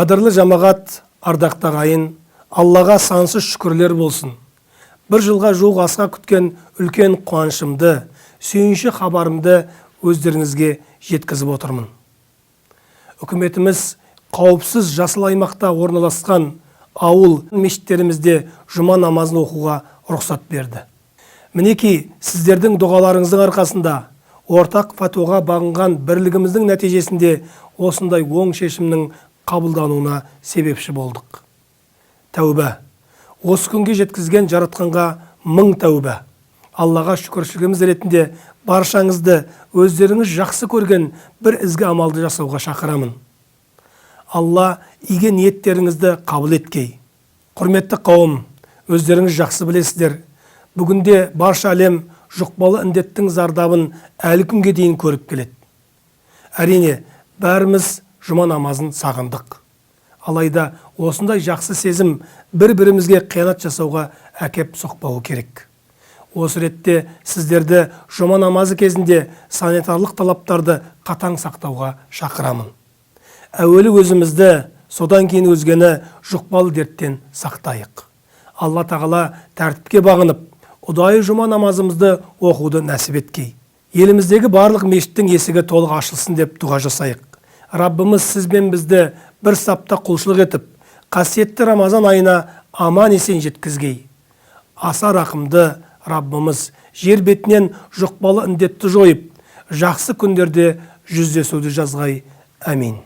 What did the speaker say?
Қадірлі жамағат, ардақты ағайын, Аллаға сансыз шүкірлер болсын. Бір жылға жуық асыға күткен үлкен қуанышымды, сүйінші хабарымды өздеріңізге жеткізіп отырмын. Үкіметіміз қауіпсіз жасыл аймақта орналасқан ауыл мешіттерімізде жұма намазын оқуға рұқсат берді. Мінекей, сіздердің дұғаларыңыздың арқасында, ортақ фатуаға бағынған бірлігіміздің нәтижесінде осындай оң шешімнің қабылдануына себепші болдық. Тәуба! Осы күнге жеткізген Жаратқанға мың тәуба! Аллаға шүкіршілігіміз ретінде баршаңызды өздеріңіз жақсы көрген бір ізгі амалды жасауға шақырамын. Алла игі ниеттеріңізді қабыл еткей. Құрметті қауым, өздеріңіз жақсы білесіздер, бүгінде барша әлем жұқпалы індеттің зардабын әлі күнге дейін көріп келеді. Әрине, бәріміз жұма намазын сағындық. Алайда осындай жақсы сезім бір-бірімізге қиянат жасауға әкеп соқпауы керек. Осы ретте сіздерді жұма намазы кезінде санитарлық талаптарды қатаң сақтауға шақырамын. Әуелі өзімізді, содан кейін өзгені жұқпалы дерттен сақтайық. Алла Тағала тәртіпке бағынып, ұдайы жұма намазымызды оқуды нәсіп еткей. Еліміздегі барлық мешіттің есігі толық ашылсын деп дұға жасайық. Раббымыз сіз бен бізді бір сапта құлшылық етіп, қасиетті Рамазан айына аман есен жеткізгей. Аса рақымды Раббымыз жер бетінен жұқпалы індетті жойып, жақсы күндерде жүздесуді жазғай. Әмин.